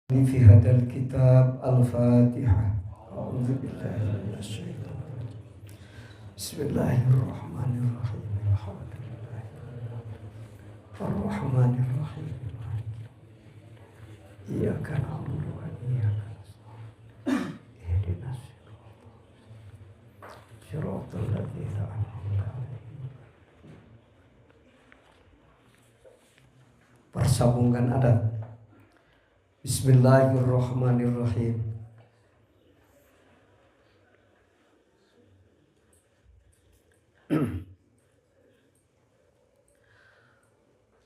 في هذا الكتاب الفاتحة. أعوذ بالله من الشيطان الرجيم. بسم الله الرحمن الرحيم. الحمد لله الرحمن الرحيم. إياك نعبد وإياك نستعين. اهدنا الصراط الذين أنعمت عليهم. Persambungan adat. Bismillahirrahmanirrahim.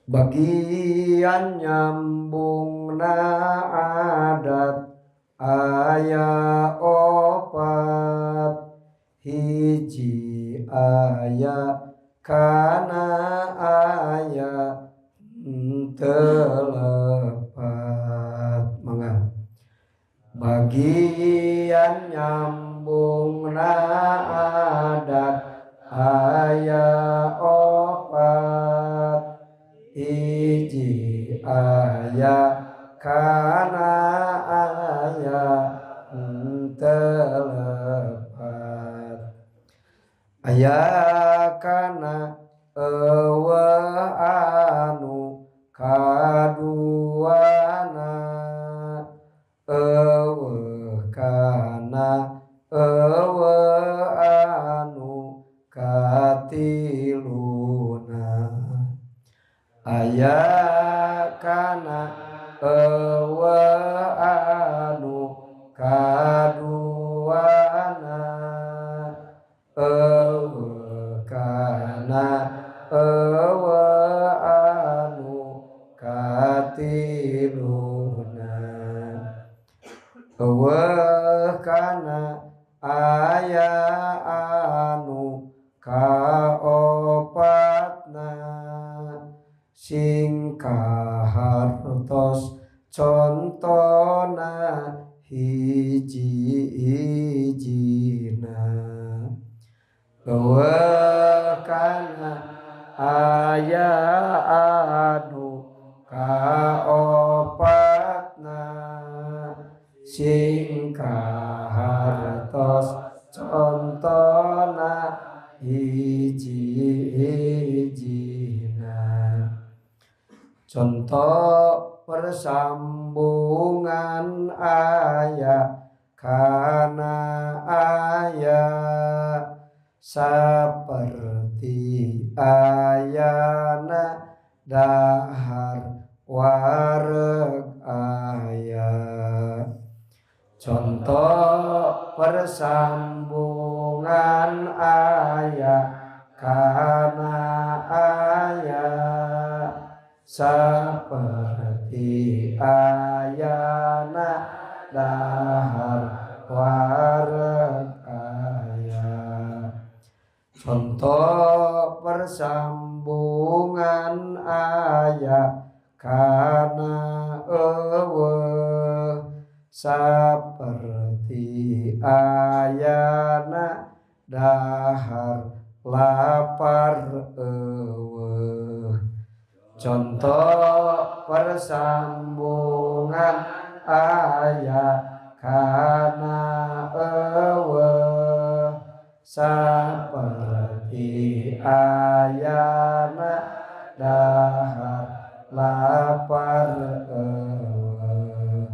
Bagian nyambungna adat aya opat, hiji aya kana aya telepat. Mangga. Bagian nyambungna adat aya opat, hiji aya kana aya telepat. Aya kana eueuh anu kaduana, eueuh kana eueuh anu katiluna. Aya kana eueuh anu kaduana, eueuh kana eueuh anu katiluna. Eueuh kana aya anu kaopatna, sing kahartos contona hiji-hijina. Eueuh kana aya anu kaopatna, sing kahartos contona hiji-hijina. Contoh persambungan aya kana aya, saperti ayana dahar wareg aya. Contoh persambungan aya kana aya, saperti ayana dahar wareg aya. Contoh persambungan aya kana eueuh, saperti ayana dahar lapar eueuh. Contoh persambungan aya kana eueuh, saperti ayana dahar lapar eueuh.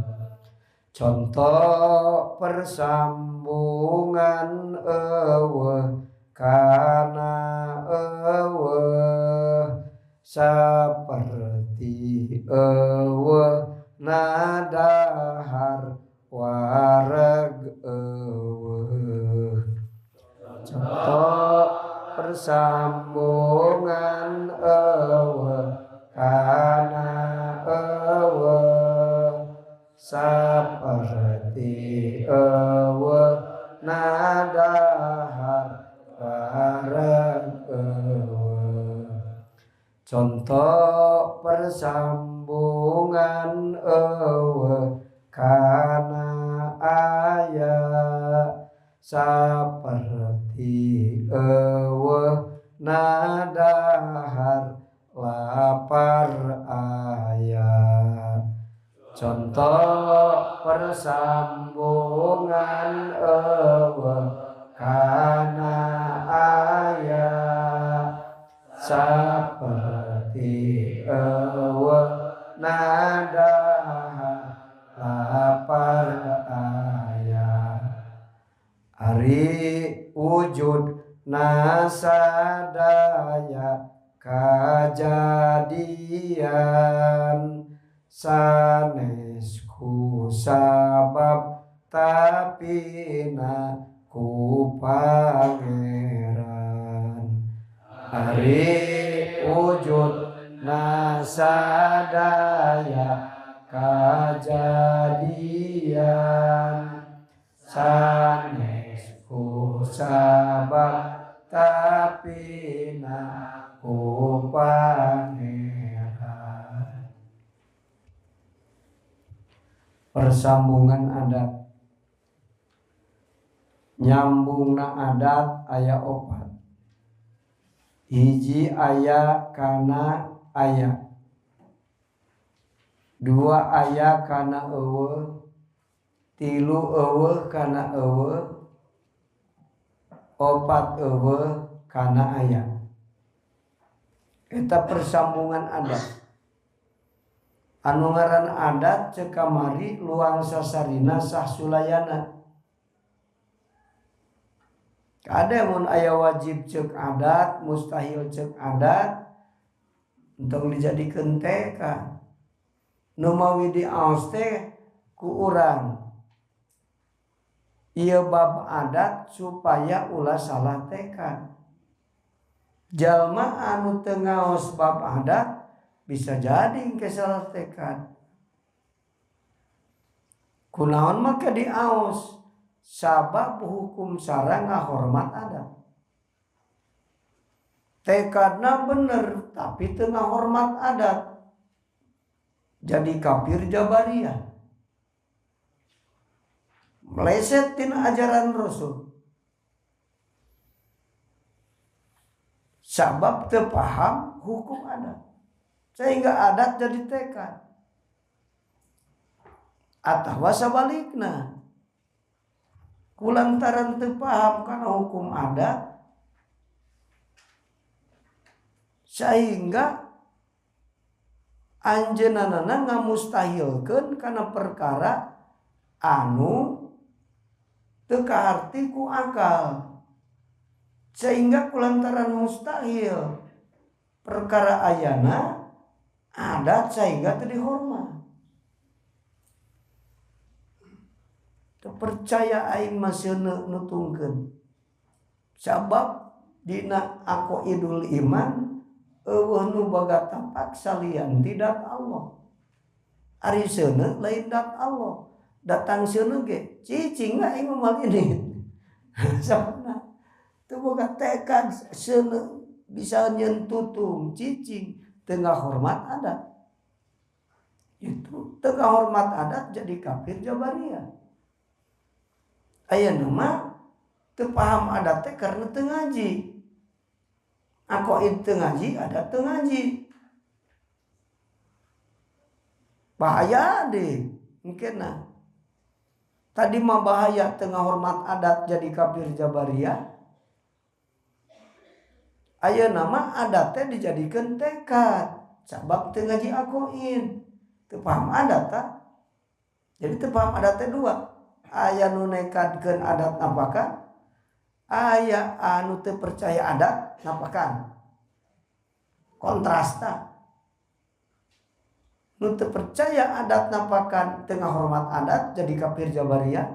Contoh persambungan eueuh kana eueuh, saperti eueuh nadahar wareg eueuh. Contoh persambungan eueuh kana eueuh, saperti eueuh nadahar wareg eueuh. Contoh persambungan eueuh kana aya, saperti eueuh nadahar lapar aya. Contoh Oh persambungan eueuh kana aya saperti eueuh nada lapar aya ari wujud nasadaya kajadian sanes ku sabab tapina ku pangeran ari wujud nasadaya kajadian sanes ku sabab tapina ku pangeran. Persambungan adat nyambungna adat aya opat. Hiji aya kana aya, dua aya kana eueuh, tilu eueuh kana eueuh, opat eueuh kana aya. Eta persambungan adat. Anu ngaran adat cek kamari luang sasarina sah sulayana. Kade mun aya wajib cek adat, mustahil cek adat, entong dijadikeun tekad. Nu mawi diaos teh ku urang. Ieu bab adat supaya ulah salah tekad. Jalma anu teu ngaos bab adat bisa jadi engke salah tekad. Kunaon maka diaos? Sabab hukum syara ngahormat adat. Tekadna bener tapi teu ngahormat adat. Jadi kafir jabariyah. Meleset tina ajaran Rasul. Sabab teu paham hukum adat. Sehingga adat jadi tekad. Atawa sabalikna. Kulantaran teu paham kana hukum adat sehingga anjeunna ngamustahilkeun kana perkara anu teu kaharti ku akal. Sehingga kulantaran mustahil perkara ayana adat sehingga teu dihormat. Percaya aing masih nutungkeun. Sabab dina aqaidul iman eueuh nu boga tapak salian tidak Allah. Ari seuneu lain dat Allah. Datang seuneu ge cicing aing moal ini. Sababna teu boga tekad seuneu bisa nyeun tutung cicing teu ngahormat adat. Itu teu ngahormat adat jadi kafir jabariyah. Aya nu mah teu paham adat teh karena teu ngaji. Aqaid teu ngaji, adat teu ngaji. Bahaya deh mungkinna. Tadi mah bahaya teu ngahormat adat jadi kafir jabariyah. Ayeuna mah adat teh dijadikeun tekad sabab teu ngaji aqaid. Teu paham adat tah. Jadi teu paham adat teh dua. Aya nu nekadkeun adat napakan, aya anu teu percaya adat napakan. Kontras tah. Nu teu percaya adat napakan teu ngahormat adat jadi kafir jabariyah.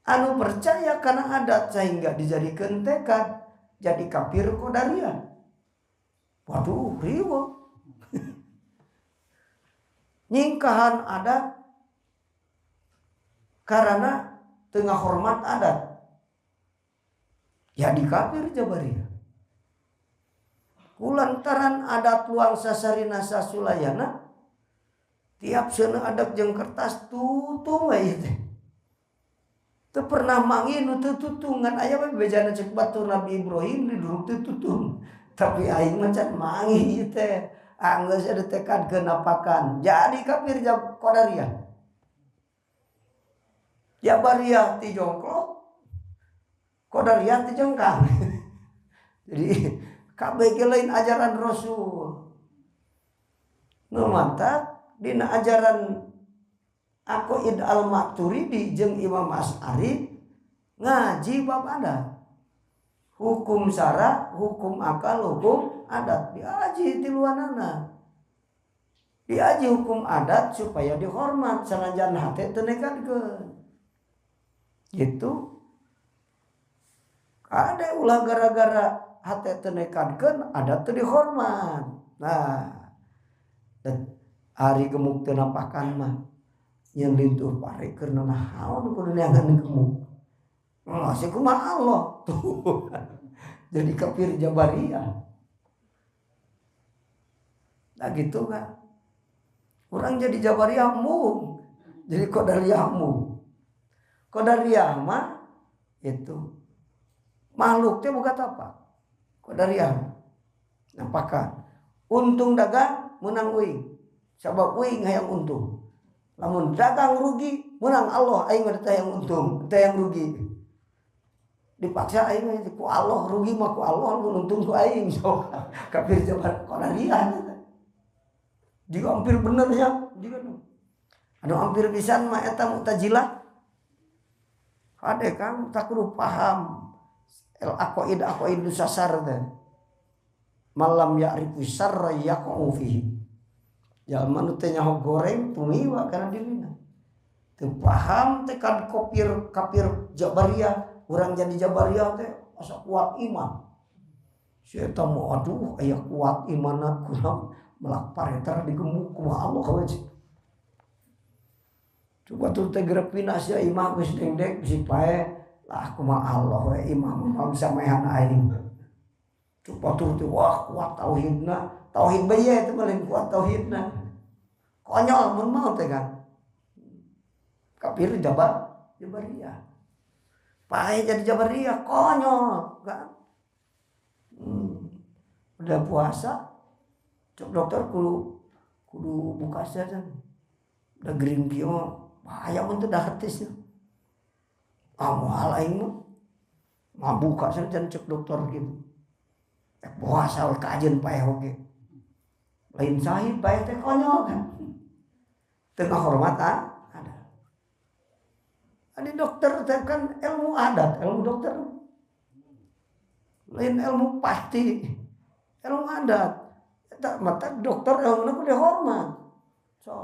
Anu percaya kana adat sehingga dijadikeun tekad jadi kafir qadariyah. Waduh, riweuh. Nyingkahan adat karena tengah hormat adat jadi kafir jabariyah. Kulantaran adat luang sasarina sasulayana tiap seuneu adat jeung kertas tutung we teh. Teu pernah manggih nu teu tutung ngan aya we bejana cek batur Nabi Ibrahim diduruk teu tutung. Tapi aing mah can manggih ieu teh. Anggeus ada tekad kenapakan jadi kafir qadariyah. Jabariyah ti jongklok, qadariyah ti jengkang. Jadi kabeh lain ajaran Rasul. Nu matak dina ajaran Aqaid al-Maturidi jeung Imam Asy'ari ngaji bab adat. Hukum syara, hukum akal, hukum adat diaji tiluanana. Diaji hukum adat supaya dihormat sanajan hate teu nekadkeun. Gitu. Ada ulah gara-gara hate teu nekadkeun adat teu dihormat. Nah, dan ari gemuk teu napakan mah nyeun lintuh pare keur naon kudu neangan gemuk. Masih kumaha Allah tuh. Jadi kafir Jabariyah. Nah gitu kan. Orang jadi Jabariyah mung, jadi Qadariyah mung. Qadariyah mah itu makhluk teh boga tapak. Qadariyah napakan. Untung dagang menang uing. Sabab uing hayang untung. Lamun dagang rugi menang Allah aing mah teh yang untung, teh yang rugi. Dipaksa aing ku Allah rugi mah ku Allah mun untung ku aing sok. Kafir jabar Qadariyah. Jika hampir bener ya, jika anu hampir pisan mah eta Mu'tazilah. Kade kang tak kudu paham el aqaid aqaid sasar teh. Malam ya'rifu syarra yaqau fihi. Jalma nu teu nyaho goreng tumiwa kana dirina. Teu paham teh kan kafir kafir Jabariyah, urang jadi Jabariyah teh asa kuat iman. Si eta mah aduh aya kuat imanna kurang melak pareter digemuk kumaha Allah we. Coba tuh teh gerepina sia imah geus dengdek bisi pae lah kumaha Allah we imah mah bisa maehan aing. Coba tuh teh wah kuat tauhidna, tauhid bae eta mah lain kuat tauhidna. Konyol mun mau teh kan. Kafir Jabariyah. Pae jadi Jabariyah konyol kan. Udah puasa cok dokter kudu buka saja. Udah green kieu bahaya mun teu dahar tes. Ah moal aing mah. Ngabuka saja cek dokter gitu. Puasa we kajeun paeh oge. Lain sahib paeh teh konyol kan. Teu ngahormat ada. Ada dokter teh kan ilmu adat, ilmu dokter. Lain ilmu pasti. Ilmu adat. Eta mata dokter ilmuna kudu dihormat. So.